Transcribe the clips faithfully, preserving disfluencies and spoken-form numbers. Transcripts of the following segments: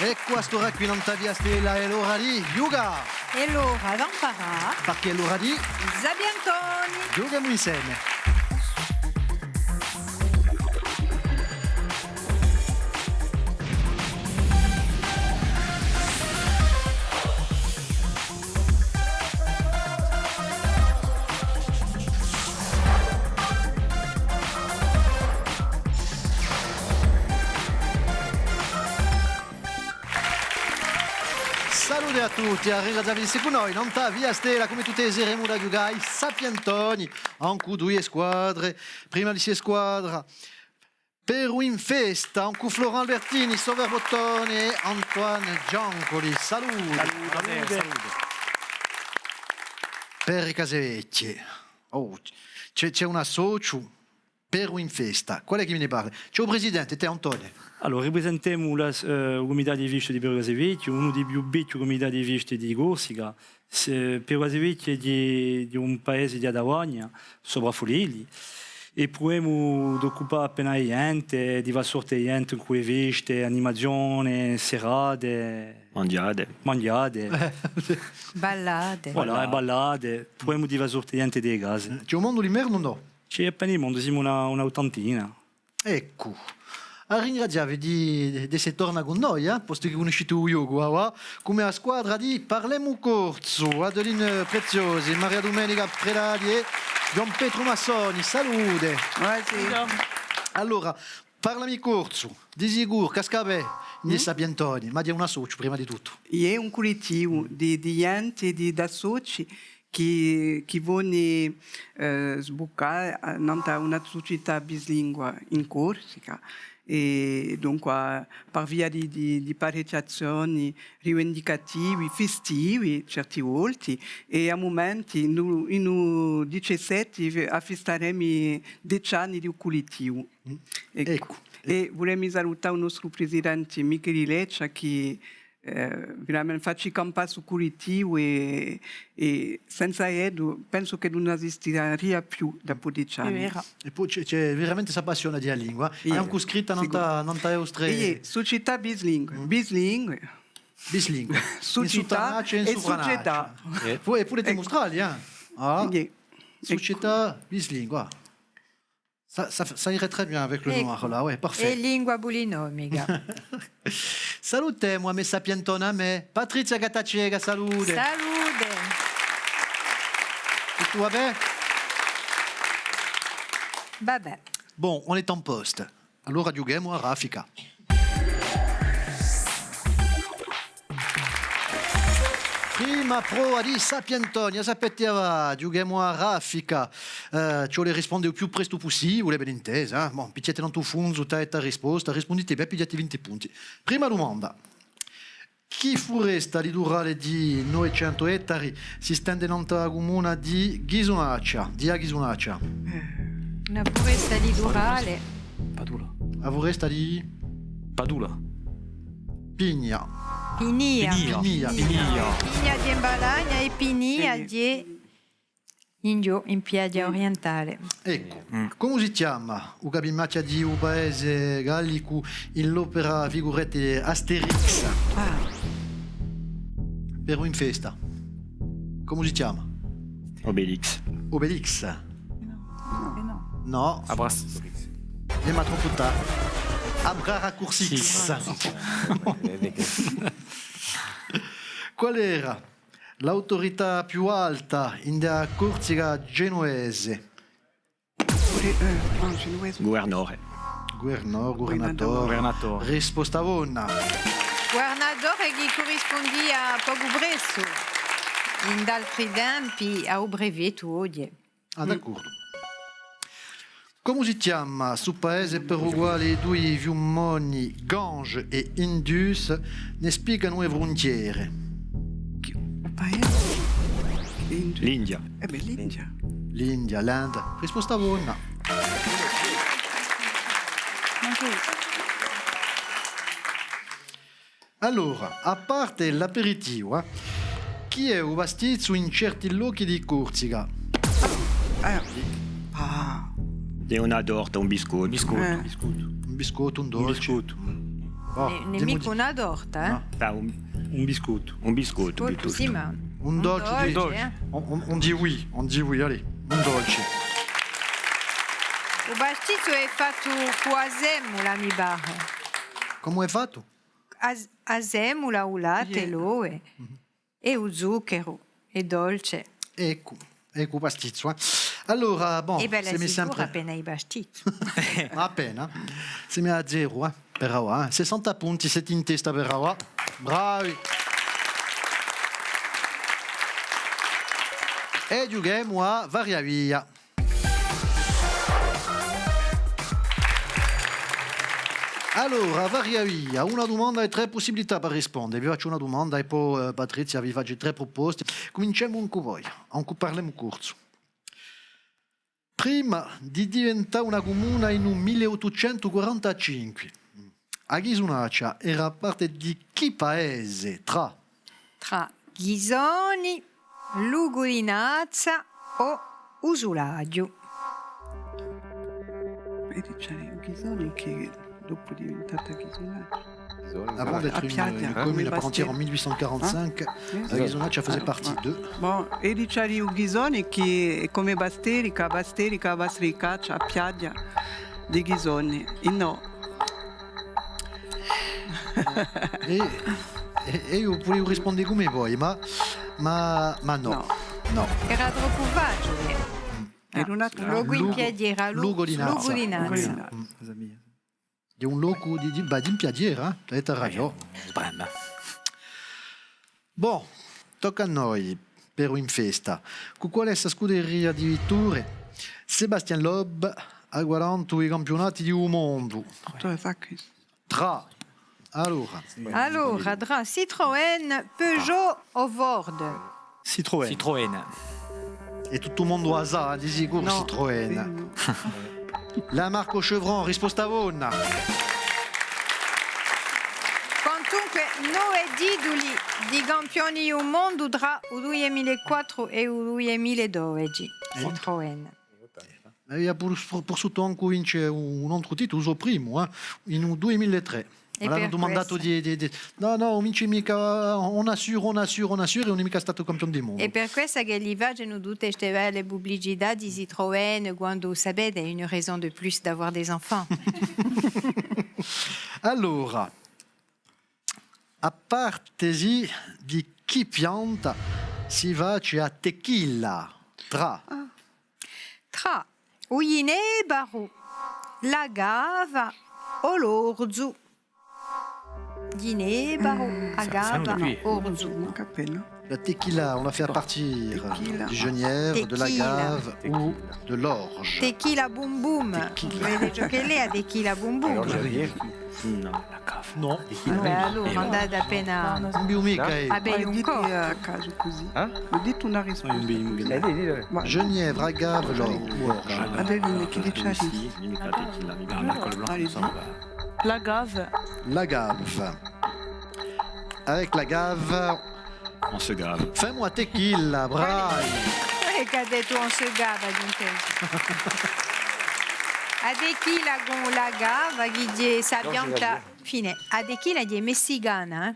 Eccu, à st'ora quì nant'à Via Stella hè l'ora di ghjucà. Hè l'ora d'amparà. Perchè hè l'ora di Sapientoni. Ghjuchemu inseme. Salute à tutti, à ringrazià vi d'esse cù noi, nant'à Via Stella, cum'è tutte e sere, emu da ghjucà à i Sapientoni, ancu duie squadre, prima di sse squadre, Peru in Festa, ancu Florent Albertini, Sauveur Bottone è Antoine Giancoli. Salute. Salute, salute. Per e Casevechje. Oh, ci hè, ci hè un associu, Peru in Festa. Quale hè chì mi ne parla? Ci hè u presidente, tè, Antoine. Allora, riprisentemu la, eh, u cumitatu di festa di Peru Casevechje, unu di i più vechji cumitati di festa di Corsica. Peru Casevechje hè, hè un paese di a Tavagna, sopra à Fulelli, è pruvemu d'occupà appena a ghjente, di fà sorte a ghjente cù e feste, animazione, serate, manghjate. Manghjate. Ballate. Voilà, è ballate. Pruvemu di fà sorte a ghjente di e case. Ci hè u mondu l'invernu o nò? Ci hè appena u mondu, simu una, una ottantina. Eccu. À ringrazià vi di, d'esse torna cù noi, eh, postu chì cunniscite u ghjocu, avà, cum'è a squadra di Parlemu Corsu, Adeline Preziosi, Maria Dumenica Predali è Ghjuvan Petru Massoni. Salute. Buonasera. Allora, Parlami Corsu, di sicuru, casca bè, in i Sapientoni, ma hè un associu, prima di tuttu. Hè un cullettivu di, di ghjente, di, d'associi chì, chì voni, eh, sbuccà, eh, nant'à una sucità bislingua in Corsica, è dunque, par via di, di, di parechji azzioni rivendicativi, festivi, certi volti, è à mumenti, in u, in u diciassette, afistaremi deci anni di u cullettivu. Mm. Eccu. Eccu. È vulemi salutà u nostru presidenti Micheli Leccia chì, eh, veramenti faci campà stu cullettivu è, è senza eddu pensu ch'eddu ùn esistaria più dapoi deci anni. Hè vera. È po ci hè, ci hè veramenti sta passione di a lingua. Iè, ancu scritta nant'à, nant'à e vostre... Iè, sucità bislingua. Mm. Bislingua. Bislingua. Sucità è sucetà. È poi, è poi emu... Eccu. Sucità bislingua. Ça, ça, ça irait très bien avec le noir, là, ouais, parfait. È lingua pulinomica. Salutemu a me sapientona à mè, Patrizia Gattaceca, salute. Salute. Tuttu và bè? Và bè. Bon, on est en poste. Allora ghjuchemu à raffica. Prima prova di Sapientoni, a sapete, avà, ghjuchemu à raffica. Eh, ci vole à risponde u più prestu pussibule, ben intesa, eh. Bon, pichjate nantu u funzu, tè, tè, risposta, rispundite bè, pigliate vinti punti. Prima dumanda. Chì furesta liturale di novecentu ettari si stende nant'à a cumuna di Ghisunaccia, di a Ghisunaccia? Una furesta liturale. Padula. A furesta di? Padula. Pigna. Pinia. Pinia. Pinia. Pinia. Pinia di Balagna è Pinia di in ghjò, in piaghja orientale. Eccu. Mm. Comu si chjama u capimachja di u paese gallicu in l'opera figuretta Asterix? Ah. Peru in Festa. Comu si chjama? Obélix. Obélix. Nò. Nò. Abras. Emu tropu tardi. Abrara Cursix. Sì. Qual era l'autorità più alta in a Corsica genuvese? Eh, eh, ah, genuvese. Guvernore. Guvernore, guvernatore. Guvernatore. Risposta bona. Guvernatore chì currispundia pocu pressu, in d'altri tempi, à u prefettu oghje. Ah, d'accordu. Comu si chjama stu paese per u quale i dui fiumoni Gange è Indus ne spiccanu e fruntiere? Chì, u paese? L'India. L'India. Eh bè, l'India. L'India, l'Inde. Risposta bona. Allora, à parte l'aperitivu, eh, chì hè u pastizzu in certi lochi di Corsica? Ah, eh, ah. Hè una torta, un biscottu. Un biscottu. Eh. Un biscottu, un dolce. Un biscottu. Mm. Nè, nè micca una torta, eh? Nò. Dai, un, un biscottu. Un biscottu, piuttostu. Sì, ma un dolce, un dolce, eh? On, on, on dit oui, on dit oui, allez, un dolce. U pastizzu hè fattu cù a semula, mi pare. Cumu hè fattu? A s-, a semula, u latte, l'ove. È u zuccheru, hè dolce. Eccu, eccu u pastizzu, eh. Allora, bon, semu sempre appena à i pastizzi. Ma appena. Semu à zeru, eh, per avà, eh. Sessanta punti, site in testa per avà. Bravi. È ghjuchemu à Varia Via. Allora, Varia Via, una dumanda è trè pussibilità per risponde. Vi facciu una dumanda è po, eh, Patrizia vi face trè pruposte. Cuminciemu incù voi, ancu parlemu corsu. Prima di diventà una cumuna in u mille ottucentu quarantacinque, a Ghisunaccia era parte di chì paese? Trà. Trà Ghisoni, Lugu di Nazza o u Sulaghju? È dicemu Ghisoni chì dopu hè diventata Ghisunaccia. Avant d'être une, une commune à part entière en mille huit cent quarante-cinq, la Ghisunaccia faisait partie de. Bon, è dicemu Ghisoni chì hè cum'è Basterica, Basterica, Basterica, a piaghja di Ghisoni. È nò. È, è, è eiu puderia risponde cum'è voi, ma, ma, ma nò. Nò. Nò. Era troppu faciule. Era un altru locu in piaghjera, Lugu di Nazza. Lugu di Nazza. Hè un locu di, di, bah, di in piaghjera, eh? Avete ragiò. Sbranda. Bon, tocca à noi, per u in festa. Cù quale hè sta scuderia di vitture Sébastien Loeb hà guadantu i campiunati di u mondu? Trà. Allora. Allora, trà Citroën, Peugeot o Ford? Citroën. Citroën. È tuttu u mondu a sà, eh, di sicuru Citroën. Nò. La marca Chevron, risposta bona. Quantunque, nove tituli di campioni di u mondu trà u dui mila è quattru è u dui mila è dodeci. Eh. Citroën. Avia pur, pur, pur sottu ancu vince un, un antru titulu, u so primu, eh, in u dui mila è trè. È l'anu dumandatu di, di, di, nò, nò, ùn vince micca, on assure, on assure, on assure, è ùn hè micca statu campione di mondu. Hè per quessa chì li facenu tutte ste belle publicità di Citroën quandu, sapete, une raison de plus d'avoir des enfants. Allora, à partesi di chì pianta si face a tequila? Trà. Trà u ghjineparu, l'agave o l'orzu. Ghjineparu, agave, orzu. Mancu appena. La tequila, on la fait à partir du genièvre, de l'agave ou de l'orge. Tequila boum boum. Tequila. Sapete ciò ch'ella hè a tequila boum boum? Nò. Nò. Bè, allora andate appena à beie un colpu. Dite à casu cusì. Dite una risposta. Genièvre, agave, l'orge. Adeline, chì dici? Allez. L'agave. L'agave. Avec l'agave, on se gave. Femu a tequila, bravi! È chì hà dettu on se gave, dunque. A tequila cù l'agave, chì hè sta pianta, infine, a tequila hè messicana, eh?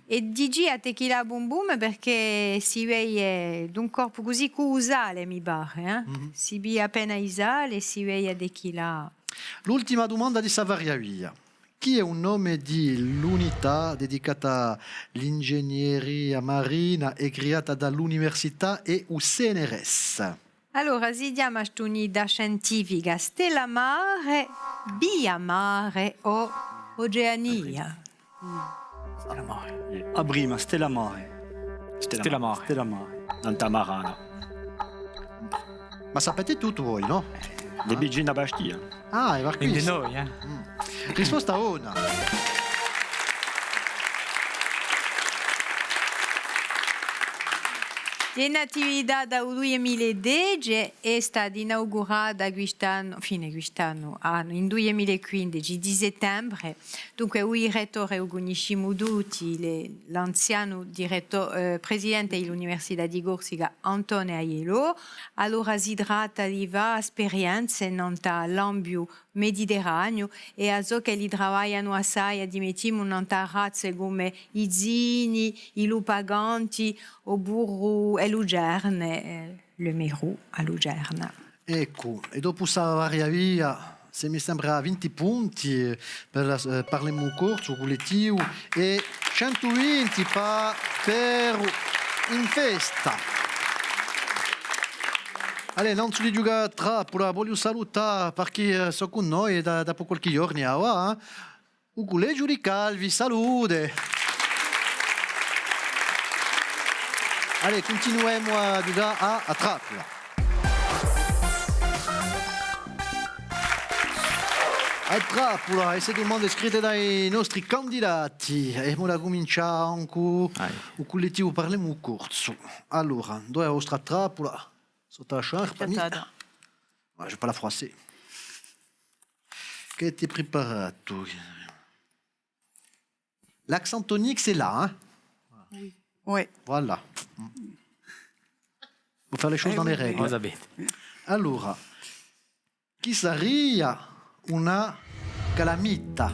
È dici a tequila boum boum perchè si vede d'un colpu cusì cù u sale, mi pare, eh? Si vede appena u sale è si vede a tequila. L'ultima dumanda di sta Varia Via. Chì hè u nome di l'unità dedicata à l'ingegneria marina è creata da l'università è u C N R S? Allora, si chjama st'unità scientifica Stella Mare, Via Mare o Oceania? Stella Mare. A prima, Stella Mare. Stella Mare. Stella Mare. Nant'à a Marana. Ma sapete tuttu voi, nò? Hè vicinu à Bastia. Ah, hè per quessu. Quindi noi, eh. Risposta bona. In attività da u dui mila è dece, hè stata inaugurata quist'annu, fine quist'annu, annu, in dui mila è quindeci, di settembre. Dunque, u direttore u cunniscimu tutti, l'è l'anzianu diretto-, eh, presidente di l'Università di Corsica, Antone Aiello. Allora si tratta di fà sperienze nant'à l'ambiu mediterraniu, è à ciò ch'elli travaglianu assai, ammettimu, nant'à razze cum'è i Zini, i Lupacanti, oppuru e Lucerne, eh, le Mérou à Lucerna. Eccu, è dopu sta varia via, semu sempre à vinti punti, eh, per la, eh, Parlemu Corsu, u cullettivu, è centu vinti pà Peru in festa. Allez, nanzu di ghjucà à trappula, vogliu salutà, perchè, eh, sò cù noi da, dapoi qualchì ghjornu avà, eh, u Cullegiu di Calvi, salute! Allez, cuntinuemu à ghjucà à, à trappula. À trappula, è ste dumande scritte da i nostri candidati. È emu da cumincià cù u cullettivu Parlemu Corsu. Allora, induve hè a vostra trappula? Sottu à a sciarpa mia. Piattata. Ah, je parle français. Chì t'hai preparatu? L'accent tonique, c'est là, hein? Oui. Oui. Voilà. Faut faire les choses dans les règles. Vous avez. Allora, chì saria una calamita?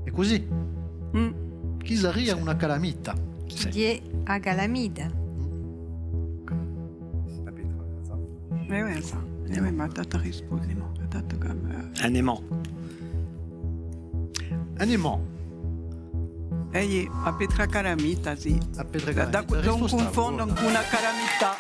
Hè cusì? Chì saria una calamita? Chì hè a calamita? Eh oui, ça. Eh oui, ma t'as ta réponse. T'as ta comme, euh, un aimant. Un aimant. Eh, a petra calamita, sì. A petra calamita. Da, da, da un cunfondu cù una calamità.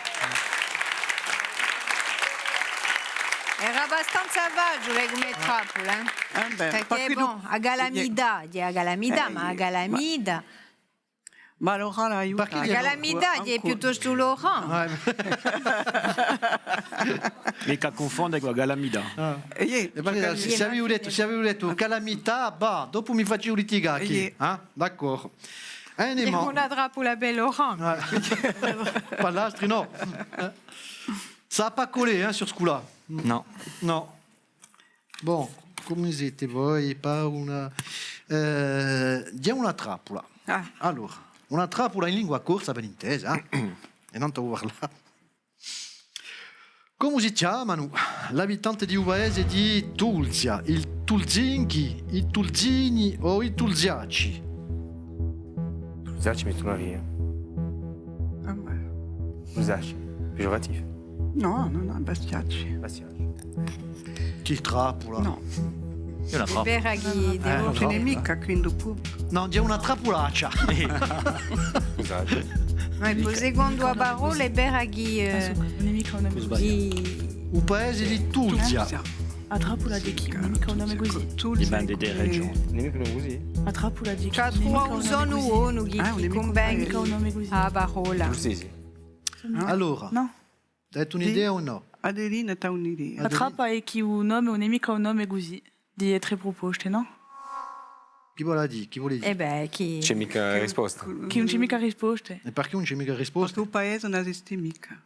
Era abbastanza faciule cum'è trappula, eh? Eh bè, perchè, bon, a calamità, hè a calamità, ma a calamita. Ma allora l'aiuta. A calamità, hè piuttostu l'oran. Micca cunfonde cù a calamita. È perchè, s'è aviu dettu, s'è aviu dettu calamità, bah, dopu mi faciu litigà quì, eh? D'accordu. Hè una trappula per l'oran. Pà l'altri, nò. Ça a pas collé, hein, sur ce coup-là. Non. Non. Bon, cumu site voi? Pà una, eh, hè una trappula. Ah. Allora, una trappula in lingua corsa, ben intesa, eh? È tantu à parlà. Cumu si chjamanu l'abitanti di u paese di Tulzia? I Tulzinchi, i Tulzini o i Tulziacci? Tulziacci mi sunaria. Ah, ma... Tulziacci, péjoratif. Nò, nò, nò, Bastiacci. Bastiacci. Chì trappula? Nò. Hè una trappula. Hè vera chì... Eh, ùn ci n'hè micca quì in u pub. Nò, hè una trappulaccia. Scusate. Ma in u secondu a parolla hè vera chì, eh, ùn hè micca una... Chì u paese di Tulzia. A trappula di chì? Ùn hè micca un nome cusì. Dipende da e regioni. Ùn hè micca un nome cusì. A trappula di chì? Ci trova un sonu bonu chì, chì cunvene à a parolla. Ghjustu, sì. Allora. Nò. T'hai un'idea o nò? Adelina, t'hai un'idea? A trappa hè chì u nome ùn hè micca un nome cusì, di e trè pruposte, nò? Chì vole dì? Chì vole dì? Eh bè, chì... Ci hè micca risposta. Chì ùn ci hè micca risposte. È perchè ùn ci hè micca risposta? Perchè u paese ùn esiste micca.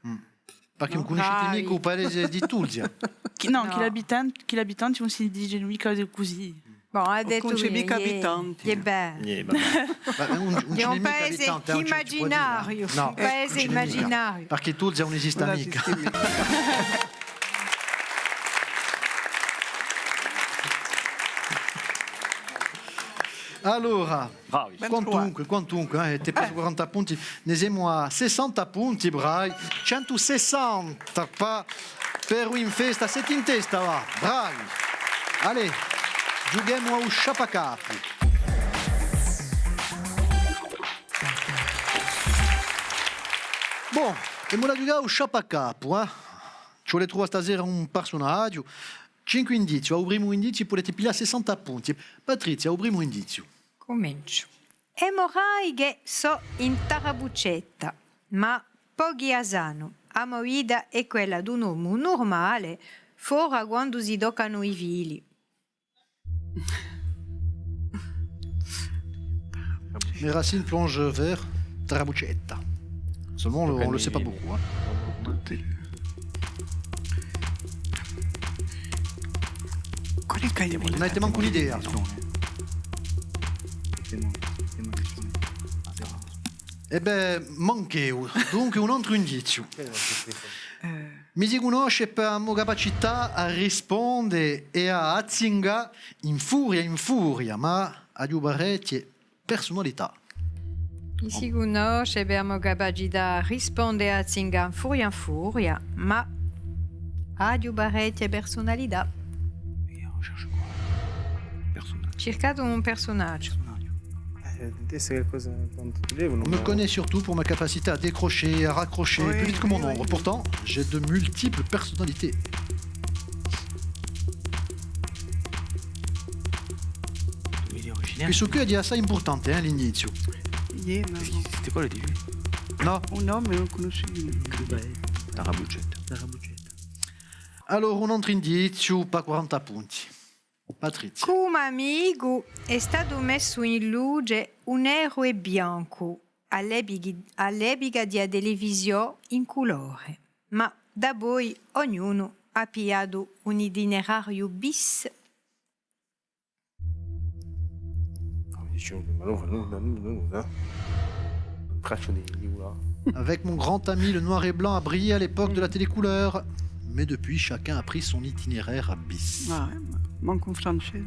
Perchè ùn cunniscite micca u paese di Tulzia? Chì, nò, chì l'abitan-, chì l'abitanti ùn si dice micca cusì. Bon, hà dettu chì ùn ci hè micca abitanti. Iè, bè. Iè, bè. Hè un, un paese imaginariu, un paese imaginariu. Perchè Tulzia ùn esiste micca. Allora, bravi. Quantunque, quantunque, eh, t'hai presu quaranta punti, ne semu à sessanta punti, bravi. Centu sessanta pà Peru in festa, site in testa, và, bravi. Allez, ghjuchemu à u sciappacapu. Bon, emu da ghjucà à u sciappacapu, eh? Ci vole à truvà stasera un persunagiu. Cinque indizi, à u primu indiziu pudete piglià sessanta punti. Patrizia, à u primu indiziu. Cumenciu. Emorraiche sò in Tarabucetta, ma pochi a sanu, a mo vita hè quella d'un omu nurmale, fora quandu si toccanu i fili. Mes racines plongent vers Tarabucetta. Seulement, on le, on le sait pas beaucoup, hein. Quale hè chì... Ùn avete mancu un'idea. Eh bè, mancu eiu. Dunque, un antru indiziu. Eh. Mi si cunnosce per a mo capacità à risponde è à azzingà in furia in furia, ma aghju parechje persunalità. Mi si cunnosce per a mo capacità à risponde è à azzingà in furia in furia, ma aghju parechje persunalità. Circate un persunagiu. Eh, adesso che cosa, quanto ti devono... On me connaît surtout pour ma capacité à décrocher, à raccrocher plus vite que mon ombre. Pourtant, j'ai de multiples personnalités. Quessu quì hè assai impurtante, eh, l'indiziu. Iè, ma... C'était quoi le début ? Nò. Un nome ùn cunnoscu. Tarabucetta. Tarabucetta. Allora, un antru indiziu pà quaranta punti. Patrizia. Cum'amicu hè statu messu in luce u neru è biancu à l'epichi-, à l'epica di a televisiò in culore, ma dapoi ognunu hà pigliatu un itinerariu bis. Ah, diciamo che, ma allora, non, non, non, non, eh. Traccia di, di là. Avec mon grand ami, le noir et blanc a brillé à l'époque de la télécouleur. Mais depuis, chacun a pris son itinéraire bis. Ah, eh, ma mancu un francese.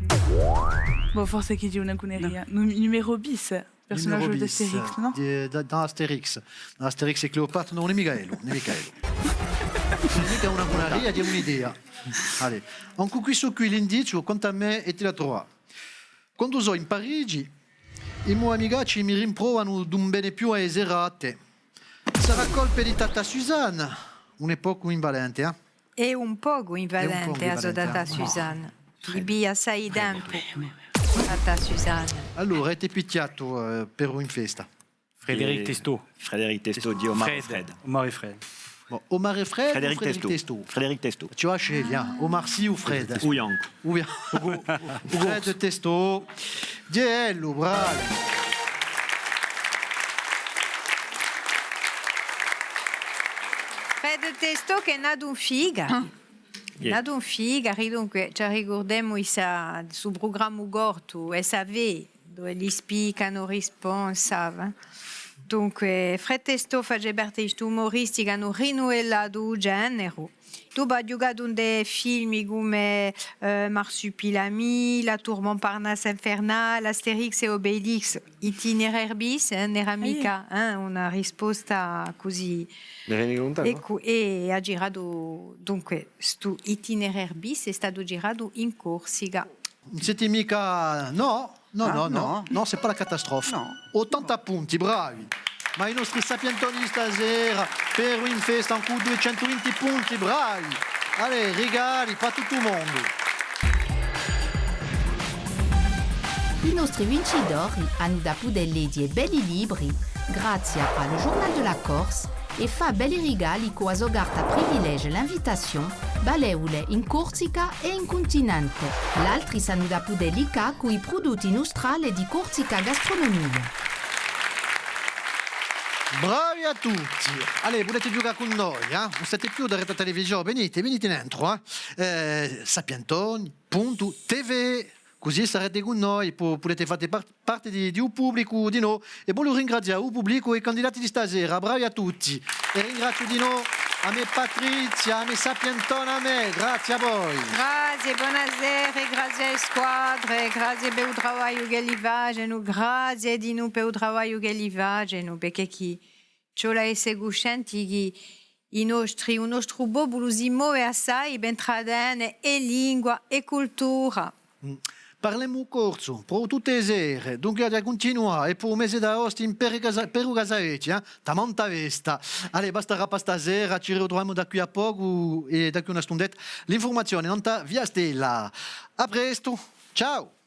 Bon, forse chì dice una cunneria. Num-, numéro bis. Personnage d'Astérix, nò? Di, da, da Astérix. Astérix è Cléopâtre, nò, ùn hè micca ellu, ùn hè micca ellu. Ùn hè micca una cunneria, hè un'idea. Allez. Ancu questu quì l'indiziu, quant'à mè, è ti la trova. Quandu sò in Parigi, i mo amicacci mi rimprovanu d'ùn vene più à e serate. Sarà colpa di Tata Suzanne, ùn hè pocu invalente, eh? Hè un pocu invalente a so Tata Suzanne. Li piglia assai tempu, Tata Suzanne. Allora, avete pichjatu, eh, per in festa? Frédéric Testò. Frédéric Testò, di Omar è Fred. Omar è Fred. Bon, Omar è Fred o Frédéric Testò? Frédéric Testò. Ci vole à sceglie, eh? Omar Sy o Fred? U biancu. U bia-, Fred Testò. Ghjè ellu, bravi. Fred Testò chì hè natu in Figari. Natu in Figari, dunque, ci ricurdemu issa, stu prugrammu cortu, S A V, duve li spicanu risponsa, eh. Dunque, Fred Testò face parte di stu umoristi chì anu rinnuvellatu u generu. Dopu hà ghjucatu in dei filmi cum'è, eh, Marsupilami, La Tour Montparnasse Infernale, Astérix et Obélix, Itinéraire bis, eh, ùn era micca, eh, una risposta cusì. Eccu, è hà giratu, dunque, stu Itinéraire bis hè statu giratu in Corsica. Ùn site micca, nò, nò, nò, nò, c'est pas la catastrophe. Ottanta punti, bravi. Ma i nostri sapientoni stasera, per in festa, ancu duiecentu vinti punti, bravi. Allez, rigali pà tuttu u mondu. I nostri vincitori anu da pudè leghje belli libri, grazia à Le Journal de la Corse, è fà belli rigali cù a so carta privilège L'Invitation, valevule in Corsica è in cuntinente. L'altri s'anu da pudè liccà cù i prudutti nustrale di Corsica Gastronomia. Bravi à tutti! Allez, vulete ghjucà cù noi, eh? Ùn state più daretu à a televisiò, venite, venite nentru, eh? Eh, sapientoni puntu T V. Cusì sarete cù noi, po-, pudete fà par-, parte di, di u publicu dinò. È vogliu ringrazià u publicu è i candidati di stasera. Bravi à tutti. È ringraziu dinò a me Patrizia, a me sapientona, a me. Grazie à voi. Grazie, bonasera, è grazie à e squadre, grazie per u travagliu ch'elli facenu, grazie dinò per u travagliu ch'elli facenu, perchè chì ci vole à esse cuscienti chì i nostri, u nostru populu si move assai per intratene è lingua è cultura. Mm. Parlemu corsu, prò tutte e sere, dunque avete da cuntinuà, è pà u mese d'aostu in Peru Casa-, Peru Casavechje, eh? Tamanta festa. Allez, basterà pà stasera, ci ritruvemu da quì à pocu è da quì à una stundetta. L'infurmazione nant'à Via Stella. À prestu, ciao!